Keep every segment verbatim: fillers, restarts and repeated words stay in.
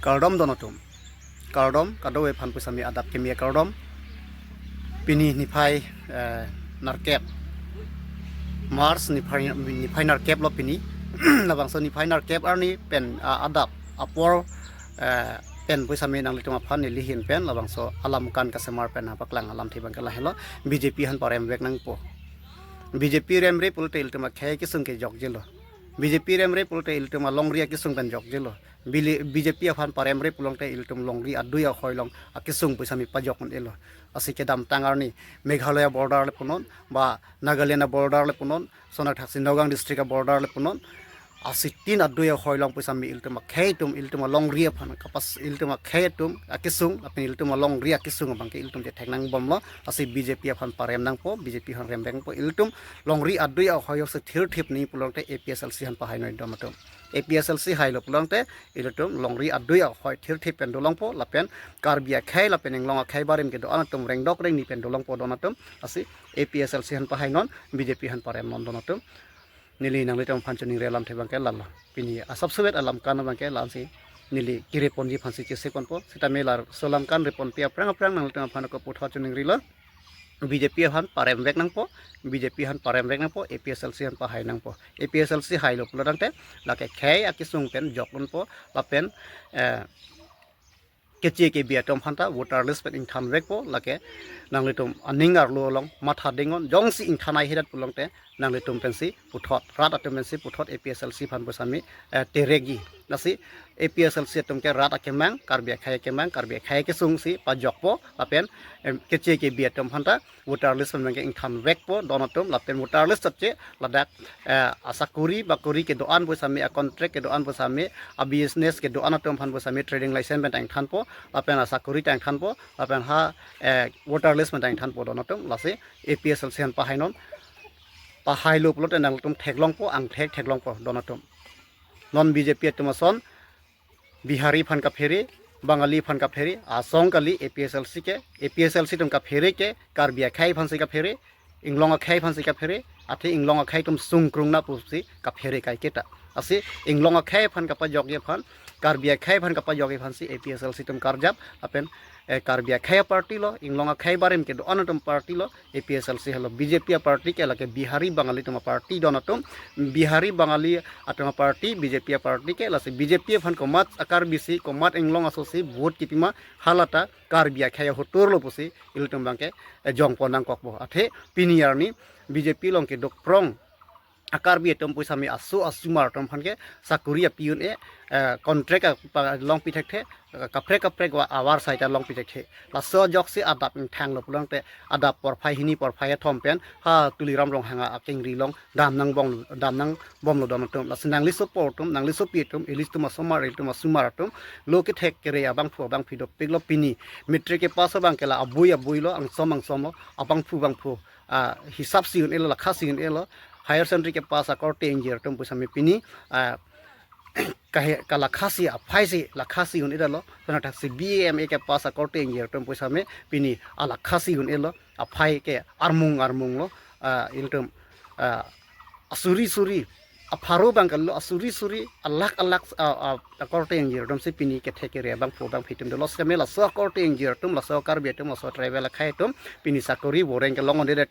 Kardom don atum. Kardom, kadokave aphan pusitame adap keme kardom. Pini niphai, eh, nerkep. March niphai, niphai nerkep lo pini. Labangso niphai nerkep arni pen, ah, adap apor, eh, pen pusitame nanglitum aphan neli ahin pen labangso alam kan kasemar pen nangpaklang alamthe abangke lahelo. B J P aphan parem vek nangpo. B J P remre pulote ilitum akhei akesung ke jokjelo. B J P remre pulote ilitum alongri akesung pen jokjelo. Bili-, B J P aphan paremre pulote ilitum longri adui ahoi along akesung pusitame pajok un-elo. Lasi kedamtang arni Meghalaya border le punon, ba Nagaland border le punon, lason athaksi Nagaon district border le punon. Lasi tin adui ahoi along pusitame ilitum akhei atum, ilitum alongri aphan kapas, ilitum akhei atum akesung, lapen ilitum alongri akesung abangke ilitum chethek nangbomlo. Lasi B J P aphan parem nangpo, B J P aphan rem nangpo, ilitum longri adui ahoi along si thirthip nangji pulote A P H L C aphan pahai noi don atum. A P H L C hailo pulote ilitum longri adui ahoi thirthip pen dolongpo, lapen Karbi akhei lapen Inglong akhei barim kedo-an atum rengdok rengni pen dolongpo don atum. Lasi A P H L C aphan pahai non, B J P aphan parem non don atum. Neli nanglitum aphan choningri alamthe abangke lalo. Pini asapsovet alam kan abangke la-ansi neli kiri ponji aphansi chesik ponpo. Sitame laso alam kan reponpi aphrang aphrang nanglitum aphan ako puthot choningrilo. B J P aphan parem vek nangpo, B J P aphan parem vek nangpo, A P H L C aphan pahai nangpo. A P H L C hailo pulo tangte, lake khei akesung pen jok unpo, lapen, eh, keche kebi atum aphanta voter list pen ingthan vekpo, lake nanglitum aning arlo along matha dengnon, jongsi ingthan ai hedat pulote, nanglitum pensi puthot, rat atum pensi puthot A P H L C aphan pusitame, eh, terekji. Lasi A P H L C atum ke rat akemang, Karbi akhei akemang, Karbi akhei akesung si pajokpo, lapen, em, keche kebi atum aphanta voter list pen abangke ingthan vekpo don atum, lapen voter list chotche ladak, eh, asakori bakori kedo-an pusitame, a-contract kedo-an pusitame, a-business kedo-an atum aphan pusitame trading license pen ta ingthanpo, lapen asakori ta ingthanpo, lapen ha, eh, voter list pen ta ingthanpo don atum. Lasi A P H L C aphan pahai non. Pahailo pulote nangtum theklongpo, angthek theklongpo don atum. Non B J P atum ason Bihari aphan kaphere, Bangali aphan kaphere, asong kali A P H L C ke, A P H L C atum kaphere ke, Karbi akhei aphansi kaphere, Inglong akhei aphansi kaphere, athe Inglong akhei atum sungkrung na pusi kaphere kaiketa. Lasi Inglong akhei aphan kapajokji aphan, Karbi akhei aphan kapajokji aphansi A P H L C atum karjap, lapen, eh, Karbi akhei aparty lo, Inglong akhei barim kedo-an atum party lo, A P H L C helo. B J P aparty ke lake Bihari Bangali atum aparty don atum, Bihari Bangali atum aparty, B J P aparty ke, lasi B J P aphan komat a-Karbi si, komat Inglong aso si vote kipima, halata Karbi akhei ahotur lo pusi ilitum abangke, eh, jongpon nangkokpo. Athe pini arni B J P along kedok prong a-Karbi atum pusitame aso asomar atum aphan ke sakori api un-e, eh, contract apa longpi thekthe, eh, kaprek kaprek wa avarsai ta longpi thekthe. Laso ajoksi adap ingthanglo pulote adap porphai hini porphai kethom pen ha Tuliram Ronghang akengri along dam nangbom, dam nangbomlo don atum. Lasi nangli sopo atum, nangli sopi atum, ilitum asomar, ilitum asomar atum, lo kethek kere abangphu abangphi dopiklo pini. Matric kepass abangke la abui abui lo, angsom angsom lo, abangphu abangphu, ah, hisap si un-elo, lakha si un-elo. Higher secondary kepass akorte ingjir atum pusitame pini, ah, kahe, kalakhasi aphaisi lakhasi un-edetlo. Lason athaksi B A M A kepass akorte ingjir atum pusitame pini alakhasi un-elo, aphai ke armung armung lo, ah, ilitum, ah, asuri suri, apharo abangke lo, asuri suri, alakh alakh, ah, ah, akorte ingjir atumsi pini kethek kere abangphu abangphi atum dolo. Sitame laso akorte ingjir atum, laso Karbi atum, laso tribal akhei atum pini sakori voreng kelong un-edet.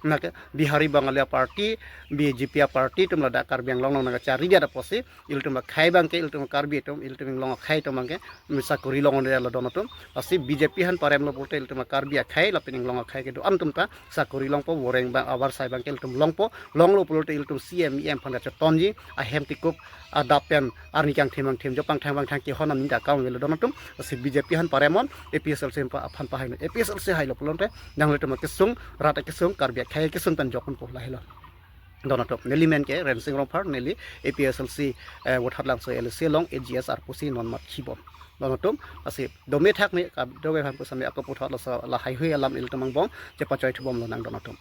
Nake Bihari Bangali aparty, B J P aparty atum ladak Karbi Anglong along nangkachari dia apotsi, ilitum akhei abangke, ilitum Karbi atum, ilitum Inglong akhei atum abangke, mi sakori long un-edetlo don atum. Lasi B J P aphan paremlo pulote ilitum Karbi akhei lapen Inglong akhei kedo-an atum ta sakori longpo, voreng abang avarsai abangke ilitum longpo, longlo pulote ilitum C M E M aphan kachetonji, ahem tikup adap pen arni kangthim angthim jo pangthang pangthang kehon aning ta akam avelo don atum. Lasi B J P aphan parem non, A P H L C aphan pa-, aphan pahai non. A P H L C hailo pulote nanglitum akesung, rat akesung, Karbi akhei akesung pen jok unpo, lahelo. Don atum, neli men ke Rensing Rongphar, neli A P H L C, eh, Vothatlangso L A C along A G S arpu si non mat khibom. Don atum, lasi dome thak ne, kadokave aphan pusitame ako puthot laso lahai hui alam ilitum angbong chepachoi thubomlonang don atum.